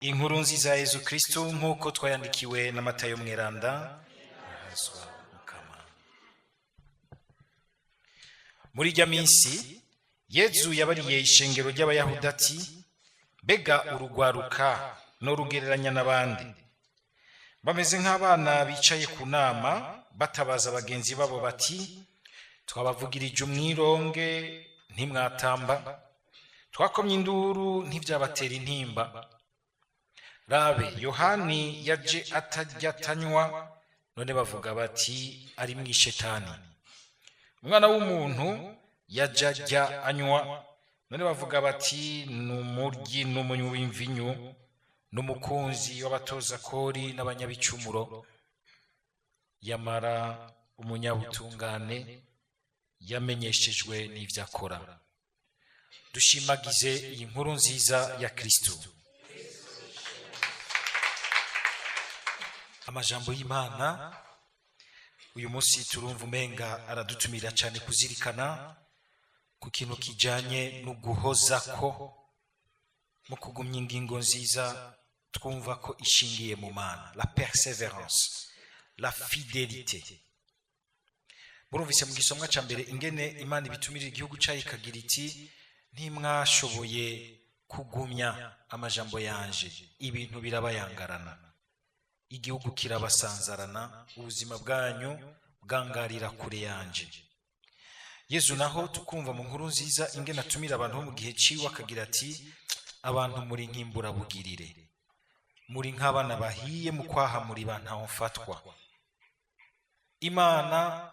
Inkuru nziza ya Yezu Kristo nk'uko twayandikiwe na Matayo Mweranda. Ahazwa Mukama. Muri irya minsi Yezu yabariye ishengero ry'Abayahudi ati: "Mbega urugwaruka norugereranya n'abandi? Bameze nk'abana bicaye ku nama, batabaza bagenzi babo bati: 'Twabavugirije umwironge, ntimwatamba; twakomye induru, ntibyabatera intimba.' Rabe, Yohani yaje atarya atanywa, none bavuga bati: 'Ari mw'ishetani.' Umwana w'umuntu yaje arya anywa, none bavuga bati: 'Ni umuryi n'umunywi w'imvinyu, n'umukunzi w'abatoza kori n'abanyabicumuro.' Yamara umunyabutungane yamenyeshejwe n'ivyo akora." Dushimagize iyi nkuru nziza ya Kristo. Amajambo y'Imana uyu munsi turumva umenga aradutumira cyane kuzirikana ku kintu kijanye no guhozako mu kugumya ingingo nziza twumva ko ishingiye mu Mana, la persévérance, la fidélité. Murumvise mu gisomwa ca mbere ingene Imana ibitumirira igihugu cayo, ikagira iti: "Ntimwashoboye kugumya amajambo yanje, ibintu birabayangarana, igihugu kirabasanzarana, ubuzima bwanyu bwangarira kure yanje." Yezu naho tukumva mu nkuru nziza ingene atumira abantu bo mu gihe ciwe, akagira ati: "Abantu muri nk'imburabugirire, muri nk'abana bahiye mu kwaha, muri ba ntawomfatwa." Imana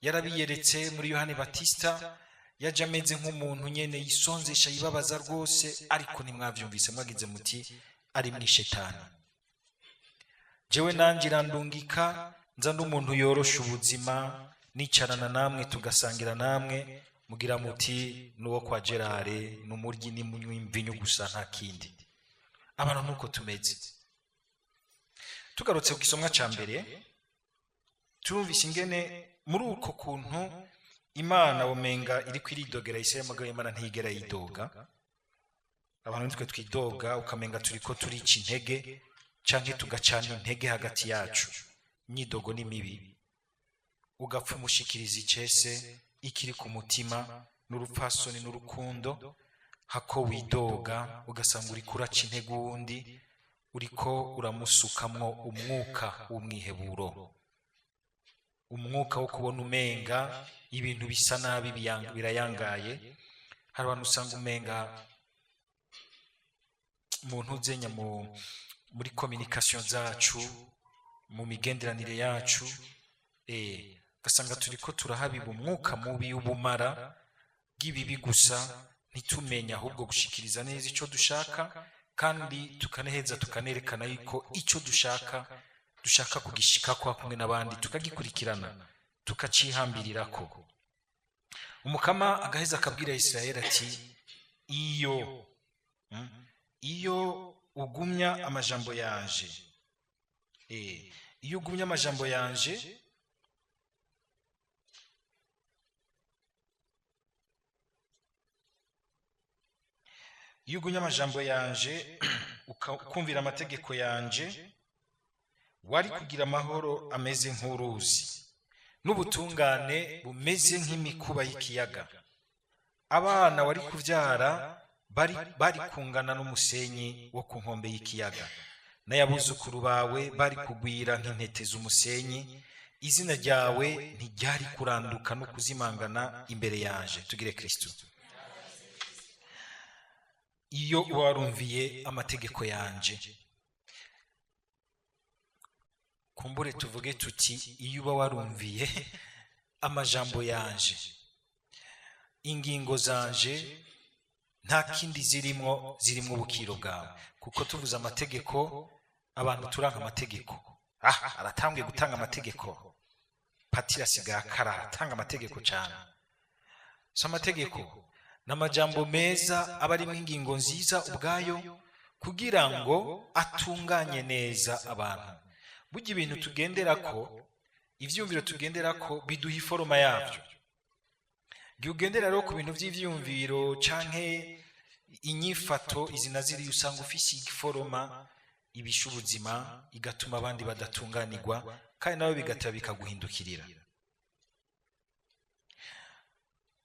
yarabiyeretse muri Yohani Batista, yaje ameze nk'umuntu nyene yisonzesha, yibabaza rwose, ariko ntimwavyumvise, mwagize muti: "Ari mw'ishetani." Jewe nanje irandungika nza n'umuntu yorosha ubuzima, nicarana namwe, tugasangira namwe, mugira muti: "Nuwo kwa Gerard n'umuryi n'imunywi imvinyu gusa, nta kindi." Abantu nuko tumeze. Tugarutse ku gisomwa ca mbere, turumvise ingene muri uko kuntu Imana womenga iriko iridogera Isirayeli, mugabo Imana ntiyigera yidoga. Abantu nitwe twidoga, ukamenga turiko turica intege canke tugacana intege hagati yacu. Imyidogo ni mibi. Ugapfa umushikiriza icese ikiri ku mutima n'urupfasoni n'urukundo, hako widoga ugasanga uriko uraca intege uwundi, uriko uramusukamwo umwuka w'umwiheburo, umwuka wo kubona umenga ibintu bisa nabi, birayangaye. Hari abantu usanga umenga mu ntuzenya, muri communication zacu, mu migenderanire yacu, ugasanga turiko turahabiba umwuka mubi w'ubumara bw'ibibi gusa, ntitumenye ahubwo gushikiriza neza ico dushaka, kandi tukaneheza tukanerekana yuko ico dushaka dushaka kugishika kwa kumwe n'abandi, tukagikurikirana, tukacihambirirako. Umukama agaheza akabwira Isirayeli ati: Iyo ugumya amajambo yanje, iyo ugumya amajambo yanje, iyo ugumya amajambo yanje, ukumvira amategeko yanje, wari kugira amahoro ameze nk'uruzi, n'ubutungane bumeze nk'imikuba y'ikiyaga. Abana wari kuvyara bari kungana n'umusenyi wo ku nkombe y'ikiyaga, n'ayabuzukuru bawe bari kugwira nk'intete z'umusenyi. Izina ryawe ntiryari kuranduka no kuzimangana imbere yanje." Tugire Kristo. Iyo uba warumviye amategeko yanje, kumbure tuvuge tuti: iyo uba warumviye amajambo yanje, ingingo zanje nta kindi zirimwo, zirimwo ubukiro bwawe. Kuko tuvuze amategeko, abantu turanka amategeko. Aratanguye gutanga amategeko, patiri asigaye akara aratanga amategeko cyane. Si amategeko, ni amajambo meza aba arimo ingingo nziza ubwayo, kugira ngo atunganye neza abantu. Burya ibintu tugenderako, ivyumviro tugenderako, biduha iforoma yavyo. Igihe ugendera rero ku bintu vy'ivyumviro canke Inyifato izi na ziriya, usanga ufise igiforoma ibisha ubuzima, igatuma abandi badatunganirwa, kandi nawe bigataba bikaguhindukirira.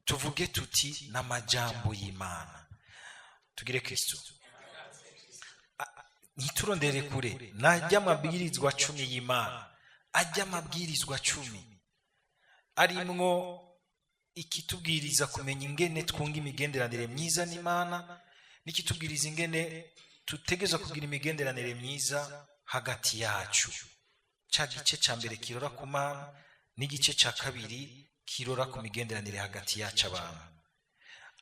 Tuvuge tuti n'amajambo y'Imana. Tugire Kristo. Ntiturondere kure, najya amabwirizwa 10 y'Imana, ajya amabwirizwa 10 arimwo ikitubwiriza kumenya ingene twunga imigenderanire myiza n'Imana, n'ikitubwiriza ingene tutegerezwa kugira imigenderanire myiza hagati yacu. Ca gice ca mbere kirora ku Mana, n'igice ca kabiri kirora ku migenderanire hagati yacu abantu.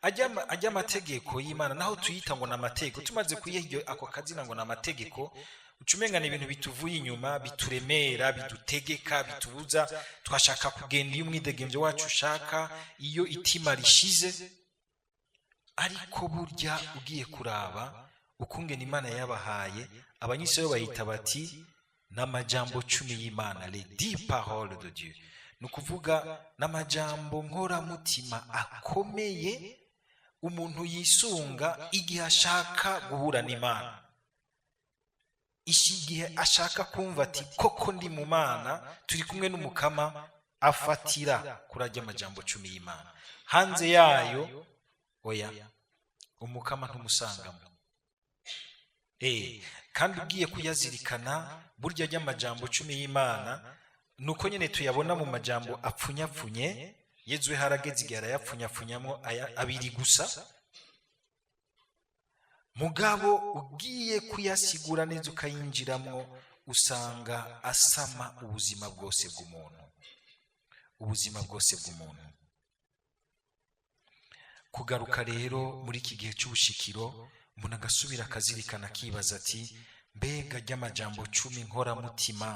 Ajya amategeko y'Imana, naho tuyita ngo ni amategeko, tumaze kuyiha ako kazina ngo ni amategeko, uca umenga ni ibintu bituvuye inyuma, bituremera, bidutegeka, bitubuza. Twashaka kugenda iyo umwidegemvyo wacu ushaka, iyo itima rishize. Ariko burya ugiye kuraba ukungene Imana yabahaye abanyisirayo, bayita bati n'amajambo 10 y'Imana, les 10 paroles de Dieu. Ni ukuvuga n'amajambo nkoramutima akomeye umuntu yisunga igihe ashaka guhura n'Imana, igihe ashaka kumva ati koko ndi mu Mana, turi kumwe n'Umukama, afatira kuri ajya amajambo 10 y'Imana. Hanze yayo, oya, Umukama ntumusangamo. Kandi ugiye kuyazirikana, burya ajya amajambo 10 y'Imana nuko nyine tuyabona mu majambo apfunyapfunye. Yezu we harageze igihe arayapfunyapfunyamo abiri gusa. Mugabo ugiye kuyasigura neza, ukayinjiramwo, usanga asama ubuzima bwose bw'umuntu, ubuzima bwose bw'umuntu. Kugaruka rero muri iki gihe cy'ubushikiro, umuntu agasubira akazirikana, akibaza ati mbega ry'amajambo 10 nkoramutima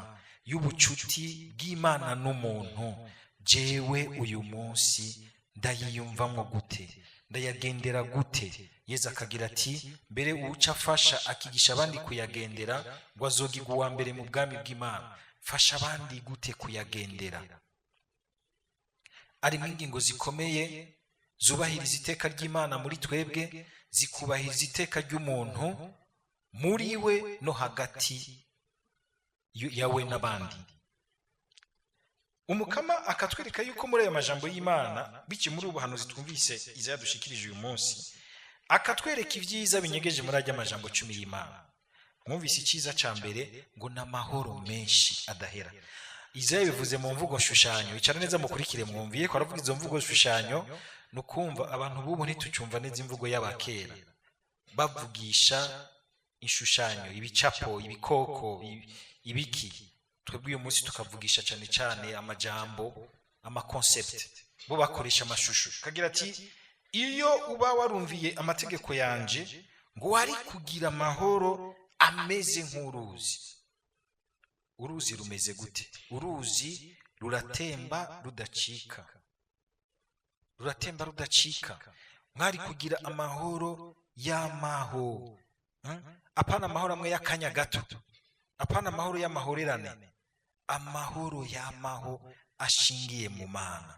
y'ubucuti bw'Imana n'umuntu, jewe uyu munsi ndayiyumvamwo gute? Ndayagendera gute? Yezu akagira ati mbere uwuca afasha akigisha abandi kuyagendera, ngo azogirwa uwa mbere mu bwami bw'Imana. Fasha abandi gute kuyagendera? Arimo ingingo zikomeye zubahiriza iteka ry'Imana muri twebwe, zikubahiriza iteka ry'umuntu muri we no hagati yawe n'abandi. Umukama akatwereka yuko muri ayo majambo y'Imana, biciye muri ubu buhanuzi twumvise Izaya dushikirije uyu munsi, akatwereka ibyiza binyegeje muri ajya amajambo 10 y'Imana. Mwumvise icyiza cya mbere ngo ni amahoro menshi adahera. Izaya bivuze mu mvugo shushanyo. Icara neza mukurikire, mwumviye ko aravuga izo mvugo shushanyo. Ni ukumva abantu b'ubu ntitucyumva neza imvugo y'abakera, bavugisha inshushanyo, ibicapo, ibikoko, ibiki. Twebwe uyu munsi tukavugisha cyane cyane amajambo, ama concept, bo bakoresha amashusho. Kagira ati iyo uba warumviye amategeko yanje, ngo wari kugira amahoro ameze nk'uruzi. Uruzi rumeze gute? Uruzi ruratemba rudacika, ruratemba rudacika. Mwari kugira amahoro y'amaho. Apana amahoro amwe y'akanya gato, apana amahoro y'amahorerane, amahoro y'amaho ashingiye mu Mana.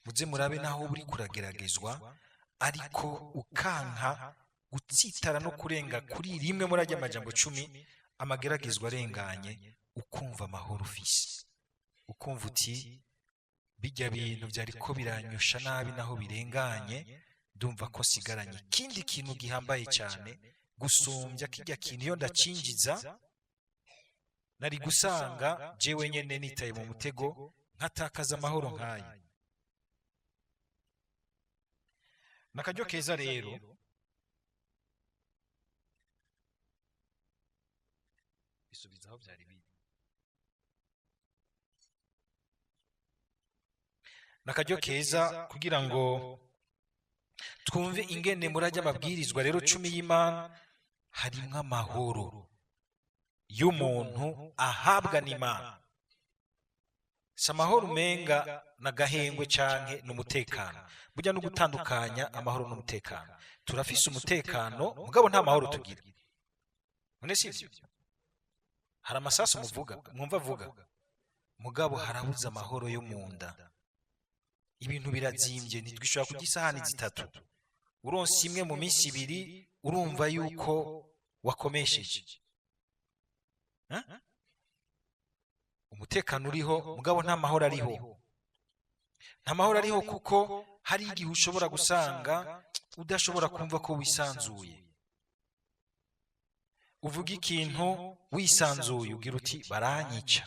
Muze murabe naho buri kurageragezwa, ariko ukanka gutsitara no kurenga kuri rimwe muri ajya amajambo 10, amageragezwa arenganye, ukumva amahoro ufise, ukumva uti bijya bintu byari ko biranyusha nabi, naho birenganye, ndumva ko sigaranye ikindi kintu gihambaye cyane gusumbya kijya kintu. Iyo ndacinjiza, nari gusanga jewe nyene nitaye mu mutego, nkatakaza amahoro nk'ayo. Nakaryo keza rero bisubiza aho byari biri. Nakaryo keza kugira ngo twumve ingene muri ajya amabwirizwa rero 10 y'Imana harimwo amahoro y'umuntu ahabwa n'Imana. Si amahoro umenga n'agahengwe canke n'umutekano. Burya no gutandukanya amahoro n'umutekano. Turafise umutekano, mugabo nta mahoro tugira. None si ivyo? Hari amasasu muvuga, mwumva avuga, mugabo harabuze amahoro yo mu nda. Ibintu birazimbye, ntitwishobora kurya isahani 3. Uronse imwe mu minsi 2, urumva yuko wakomesheje. Eh? Umutekano uriho, mugabo nta mahoro ariho. Nta mahoro ariho, kuko hari igihe ushobora gusanga udashobora kumva ko wisanzuye. Uvuga ikintu wisanzuye, ugira uti: "Baranyica,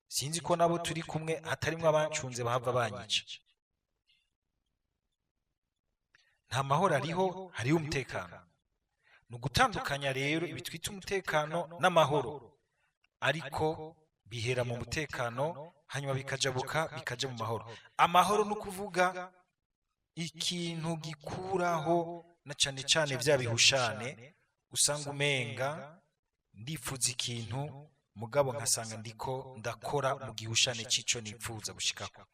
sinzi ko nabo turi kumwe hatarimwo abancunze bahava banyica." Nta mahoro ariho, hariho umutekano. Ni ugutandukanya rero ibi twita umutekano n'amahoro, ariko bihera mu mutekano, hanyuma bikajabuka bikaja mu mahoro. Amahoro ni ukuvuga ikintu gikuraho na cane cane vya bihushane usanga umenga ndifuza ikintu, mugabo nkasanga ndiko ndakora mu gihushane c'ico nipfuza gushikako,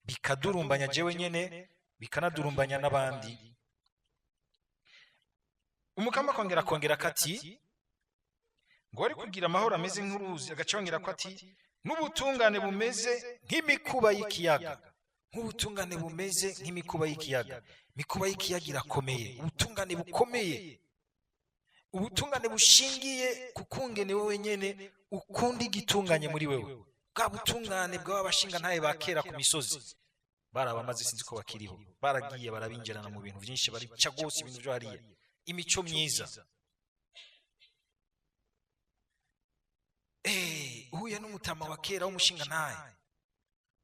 bikadurumbanya jewe nyene, bikanadurumbanya n'abandi. Umukama akongera kati ngo wari kugira amahoro ameze nk'uruzi, agaca yongera ko ati n'ubutungane bumeze nk'imikuba y'ikiyaga. Nk'ubutungane bumeze nk'imikuba y'ikiyaga. Imikuba y'ikiyaga irakomeye. Ubutungane bukomeye, ubutungane bushingiye ku kungene wewe nyene ukunda igitunganye muri wewe, bwa butungane bw'abashinga ntaye ba kera ku misozi barabamaze, sinzi ko bakiriho, baragiye barabinjirana mu bintu byinshi, barica rwose ibintu byo hariya, imico myiza. Uhuye n'umutama wa kera w'umushinga ntaye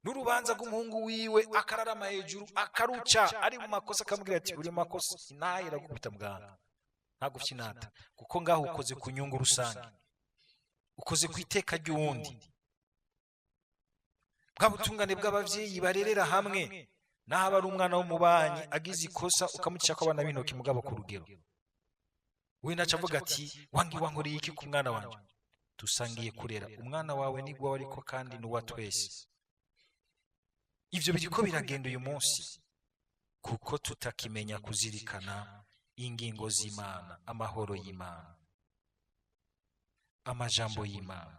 n'urubanza rw'umuhungu wiwe, akararama hejuru akaruca ari mu makosa, akamubwira ati: "Uri mu makosa, intaye iragukubita muganga, ntagufye inata, kuko ngaho ukoze ku nyungu rusange, ukoze ku iteka ry'uwundi." Bwa butungane bw'abavyeyi barerera hamwe, naho aba ari umwana w'umubanyi agize ikosa, ukamucisha ko abana b'intoki, mugabo ku rugero. We naca avuga ati: "Wangi wankoreye iki ku mwana wanje? Dusangiye kurera umwana wawe, ni gwawe, ariko kandi ni uwa twese." Ivyo biriko biragenda uyu munsi kuko tutakimenya kuzirikana ingingo z'Imana, amahoro y'Imana, amajambo y'Imana.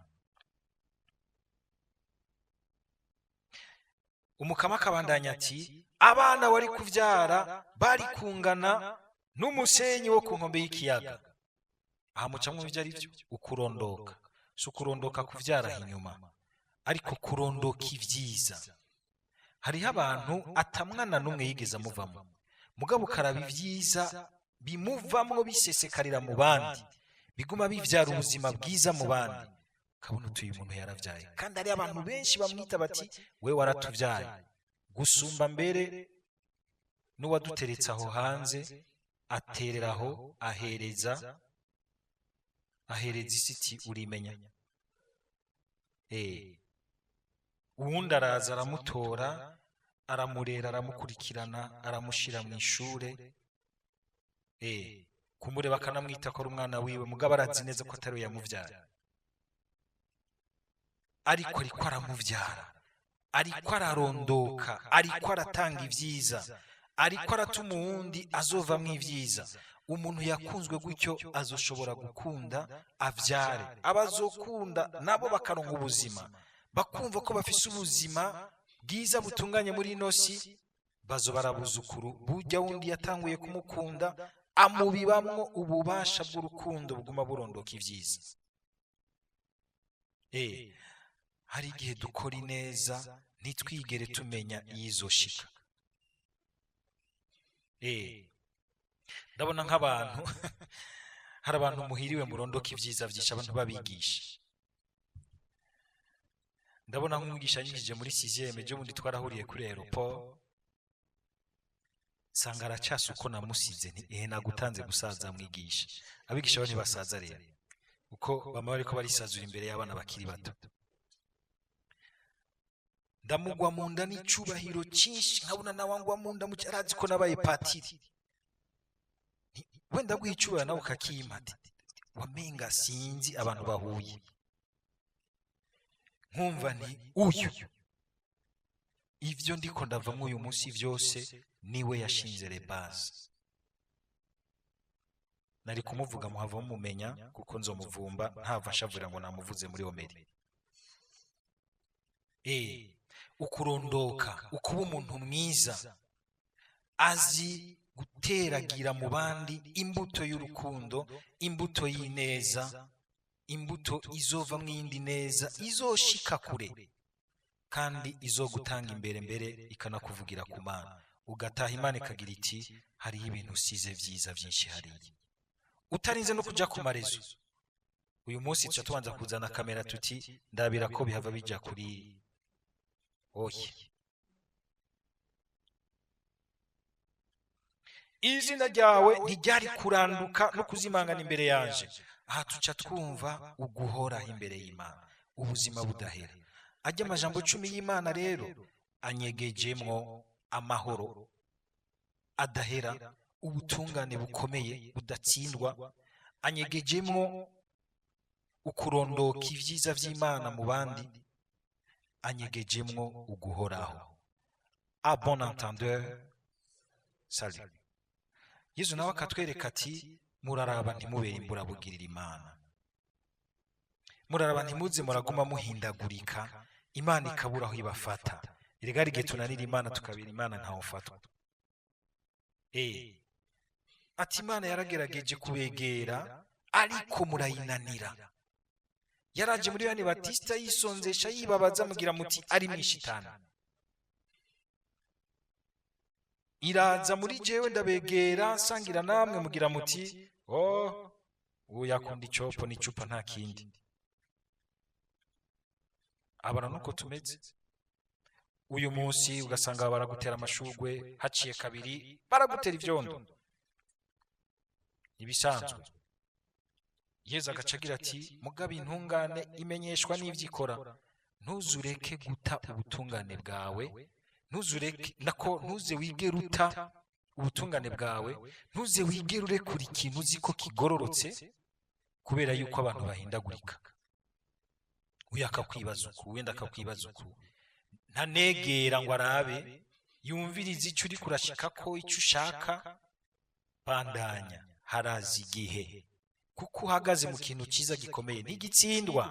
Umukama akabandanya ati: "Abana wari kuvyara bari kungana n'umusenyi wo ku nkombe y'ikiyaga." Aha mucamwo ivyo ari vyo ukurondoka. Si ukurondoka kuvyara inyuma, ariko kurondoka ivyiza. Hariho abantu atamwana n'umwe yigeze amuvamo, mugabo ukaraba ivyiza bimuvamwo bisesekarira mu bandi, biguma bivyara ubuzima bwiza mu bandi, ukabona utuye umuntu yaravyaye. Kandi hari abantu benshi bamwita bati: "We waratuvyaye gusumba mbere n'uwaduteretse aho hanze." Atereraho, ahereza isi iti: "Urimenya." Uwundi araza aramutora, aramurera, aramukurikirana, aramushira mu ishure, kumureba akanamwita ko ari umwana wiwe, mugabo arazi neza ko atari we yamuvyaye, ariko aramuvyara, ariko ararondoka, ariko aratanga ivyiza, ariko aratuma uwundi azovamwo ivyiza. Umuntu yakunzwe gutyo azoshobora gukunda avyare, abazokunda nabo bakaronka ubuzima, bakumva ko bafise ubuzima bwiza butunganye muri ino si. Bazo barabuzukuru burya wundi yatanguye kumukunda, amubibamwo ububasha bw'urukundo buguma burondoka ivyiza. Hari igihe dukora ineza ntitwigere tumenya iyizoshika. Ndabona nk'abantu, hari abantu muhiriwe murondoka ivyiza vyinshi, abantu babigisha. Ndabona nk'umwigisha yanyigishije muri 6e, ejo bundi twarahuriye kuri aéroport, nsanga aracasa uko namusize. Nti: "Ehe, nagutanze gusaza mwigisha." Abigisha bo ntibasaza rero, uko bama bariko barisazura imbere y'abana bakiri bato. Ndamugwa mu nda n'icubahiro cyinshi, nkabona nawe angwa mu nda, arazi ko nabaye patiri. Wenda guha icubahiro nawe ukakimpa, ati wamenga sinzi abantu bahuye. Nkumva nti: "Uyu ivyo ndiko ndavamwo uyu munsi vyose niwe yashinze les bases." Nari kumuvuga muhava mumumenya, kuko nzomuvumba ntava ashavurira ngo namuvuze muri omeri. Ukurondoka, ukuba umuntu mwiza azi. Guteragira mu bandi imbuto y'urukundo, imbuto y'ineza, imbuto izovamwo iyindi neza izoshika kure kandi izogutanga imbere, mbere ikanakuvugira ku Mana. Ugataha, Imana ikagira iti: "Hariho ibintu usize vyiza vyinshi hariya," utarinze no kuja ku ma réseaux. Uyu munsi tuca tubanza kuzana kamera tuti: "Ndabira ko bihava bija kuri oya." Izina ryawe ntiryari kuranduka no kuzimangana imbere yanje. Aha tuca twumva uguhoraho imbere y'Imana, ubuzima budahera. Ajya amajambo 10 y'Imana rero anyegejemwo amahoro adahera, ubutungane bukomeye budatsindwa, anyegejemwo ukurondoka ibyiza by'Imana mu bandi, anyegejemwo uguhoraho. À bon entendeur, salut. Yezu nawe akatwereka ati: "Muraraba ntimubere imburabugirira Imana, muraraba ntimuze muraguma muhindagurika, Imana ikabura aho ibafata." Erega hari igihe tunanira Imana, tukabera Imana ntawufatwa. Ati: "Imana yaragerageje kubegera, ariko murayinanira. Yaraje muri Yohani Batista yisonzesha, yibabaza, mugira muti ari mwishitani. Iraza muri jewe, ndabegera, nsangira namwe, mugira muti: 'Oh, uyu yakunda icopo n'icupa, nta kindi.'" Abana nuko tumeze uyu munsi. Ugasanga baragutera amashugwe, haciye kabiri baragutera ivyondo. Ibisanzwe. Yezu agaca agira ati: "Mugabo intungane imenyeshwa n'ivyo ikora. Ntuzureke guta ubutungane bwawe, ntuzureke nako, ntuze wigere uta ubutungane bwawe, ntuze wigere urekura ikintu uzi ko kigororotse kubera yuko abantu bahindagurika. Uyu akakwibaza uku, wenda akakwibaza uku, ntanegera ngo arabe, yumvirize icyo uri kurashika ko icyo ushaka. Bandanya, haraza igihe, kuko uhagaze mu kintu cyiza gikomeye ntigitsindwa.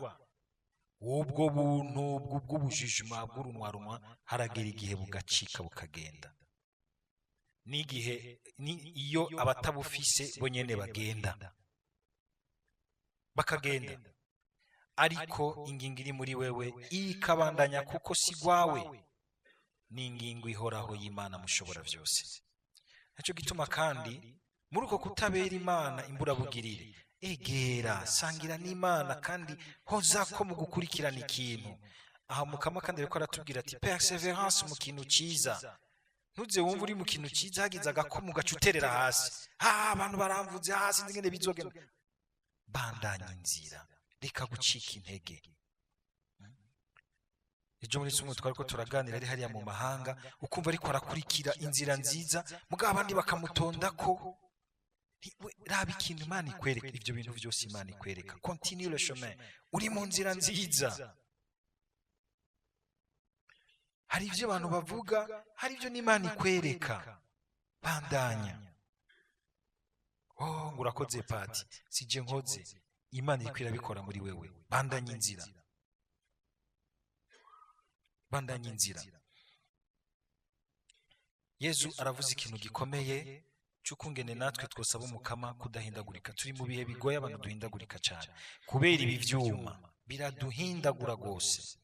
Ubwo buntu bw'ubujijima bw'urunwarunwa haragera igihe bugacika, bukagenda, n'igihe ni iyo abatabufise bo nyene bagenda, bakagenda, ariko ingingo iri muri wewe ikabandanya, kuko si gwawe, ni ingingo ihoraho y'Imana mushobora byose. Nacyo gituma kandi muri uko kutabera Imana imburabugirire, egera, sangira n'Imana, kandi hoza ko mu gukurikirana ikintu. Aha Mukama kandi ariko aratubwira ati: "Persévérance mu kintu cyiza." Ntuze wumva uri mu kintu cyiza, hagize agakomo ugaca uterera hasi: "Ha, abantu baramvuze, hasi sinzi ingene bizogenda." Bandanya inzira, reka gucika intege. Ejo muri sumwe twari ko turaganira, ari hariya mu mahanga, ukumva ariko arakurikira inzira nziza, mugabo abandi bakamutonda ko. Raba ikintu Imana ikwereka, ibyo bintu byose Imana ikwereka. Continue le chemin, uri mu nzira nziza. Hari ibyo abantu bavuga, hari ibyo n'Imana ikwereka. Bandanya. "Oh, ngo urakoze pati." Sije nkoze, Imana iriko irabikora muri wewe. Bandanya inzira, bandanya inzira. Yezu aravuze ikintu gikomeye cy'ukungene natwe twosaba Umukama kudahindagurika. Turi mu bihe bigoye, abantu duhindagurika cyane kubera ibi vyuma biraduhindagura rwose,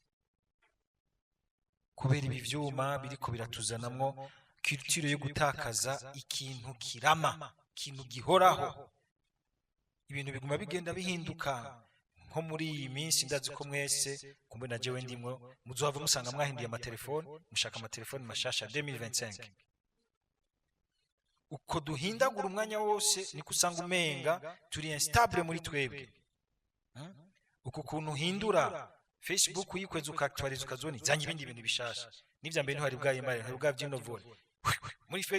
kubera ibi vyuma biriko biratuzanamwo culture yo gutakaza ikintu kirama, ikintu gihoraho. Ibintu biguma bigenda bihinduka. Nko muri iyi minsi, ndazi ko mwese, kumbe na jewe ndimwo, muzohava musanga mwahinduye amatelefone, mushaka amatelefone mashasha 2025. Uko duhindagura umwanya wose, niko usanga umenga turi instable muri twebwe. Uku kuntu uhindura Facebook, uyikweza, ukaktualiza, ukazona izanye ibindi bintu bishasha, n'ivya mbere ntihari bwayimare, ntihari bwavy'inovore.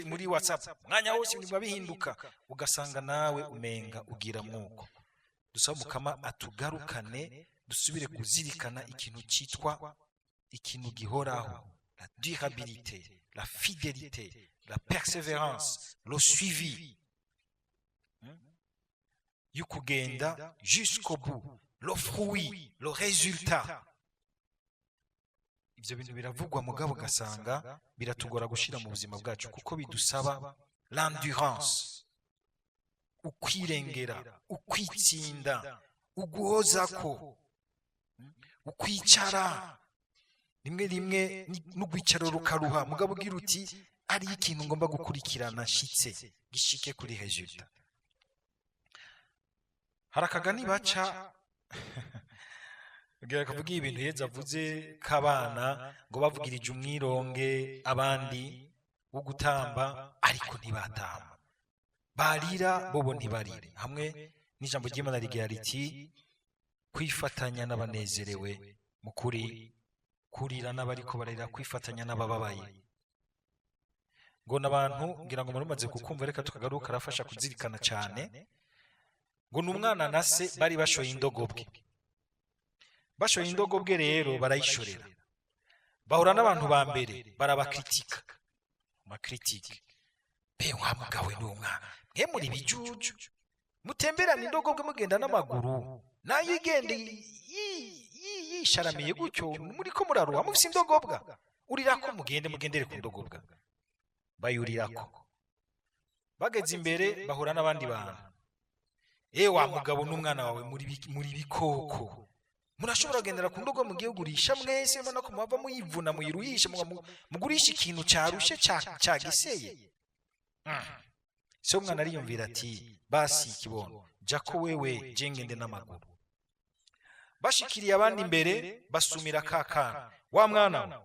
Muri WhatsApp umwanya wose ibintu biba bihinduka, ugasanga nawe umenga ugira mwuko. Dusaba Mukama atugarukane, dusubire kuzirikana ikintu cyitwa ikintu gihoraho: la durabilité, la fidélité, la persévérance, le suivi y'ukugenda jusqu'au bout, le fruit, le résultat. Ibyo bintu biravugwa, mugabo ugasanga biratugora gushira mu buzima bwacu, kuko bidusaba L'endurance, ukwirengera, ukwitsinda, uguhozako, ukwicara rimwe rimwe n'ugwicaro rukaruha, mugabo ugira uti ari ikintu ngomba gukurikirana nshitse gishike kuri résultat. Hari akagani baca kugira kavuga ibintu Yezu avuze k'abana ngo bavugirije umwironge abandi wo gutamba, ariko ntibatamba, barira bobo ntibarire. Hamwe n'ijambo ry'Imana rigira riti kwifatanya n'abanezerewe mu kuri, kurira n'abariko bararira, kwifatanya n'abababaye. Ngo n'abantu, ngira ngo murumaze kukumva, reka tukagaruka, karafasha kuzirikana cyane. Ngo ni umwana na se bari bashoye indogobwe. Bashoye indogobwe rero barayishorera, bahura n'abantu ba mbere barabakritika, makritike: "Be wa mugabo ni umwana, mwe muri bijuju, mutemberana indogobwe mugenda n'amaguru, nayo igenda yisharamiye gutyo, muri ko muraruha, mufise indogobwa urirako, mugende mugendere ku ndogobwa." Bayurirako. Bageze imbere bahura n'abandi bantu: "E wa mugabo n'umwana wawe, muri bikoko, murashobora kugendera ku ndogo mugiye kugurisha mwese, mbona ko muhava muyivuna, muyiruhishe, mugurisha ikintu carushe cagiseye." Se umwana ariyumvira ati basi kibono ja ko wewe je ngende n'amaguru. Bashikiriye abandi imbere basumira ka kana: "Wa mwana we,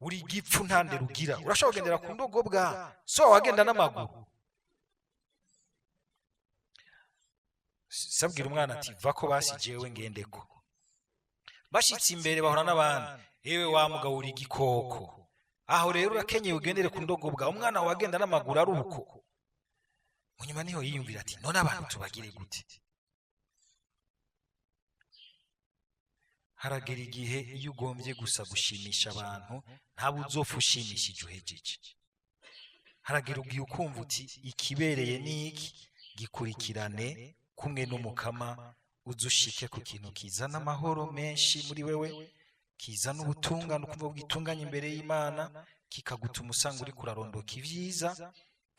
uri gipfu, ntande rugira, urashobora kugendera ku ndogobwa, so wagenda n'amaguru?" Sabwira umwana ati va ko basi jewe ngendeko. Bashitse imbere bahura n'abandi: "Ewe wa mugabo, uri igikoko, aho rero urakenyeye ugendere ku ndogobwa, umwana wawe agenda n'amaguru ari uko." Munyuma niho yiyumvira ati none abantu tubagire gute? Haragera igihe iyo ugombye gusa gushimisha abantu, ntabwo uzopfa ushimishije uhejeje. Haragera ugiye ukumva uti ikibereye ni iki, gikurikirane kumwe n'umukama, uzushike ku kintu kizana amahoro menshi muri wewe, kizana ubutungane, ukumva bwitunganye imbere y'Imana, kikagutuma usanga uri kurarondoka ibyiza,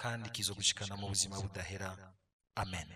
kandi kizogushikana mu buzima budahera. Amen.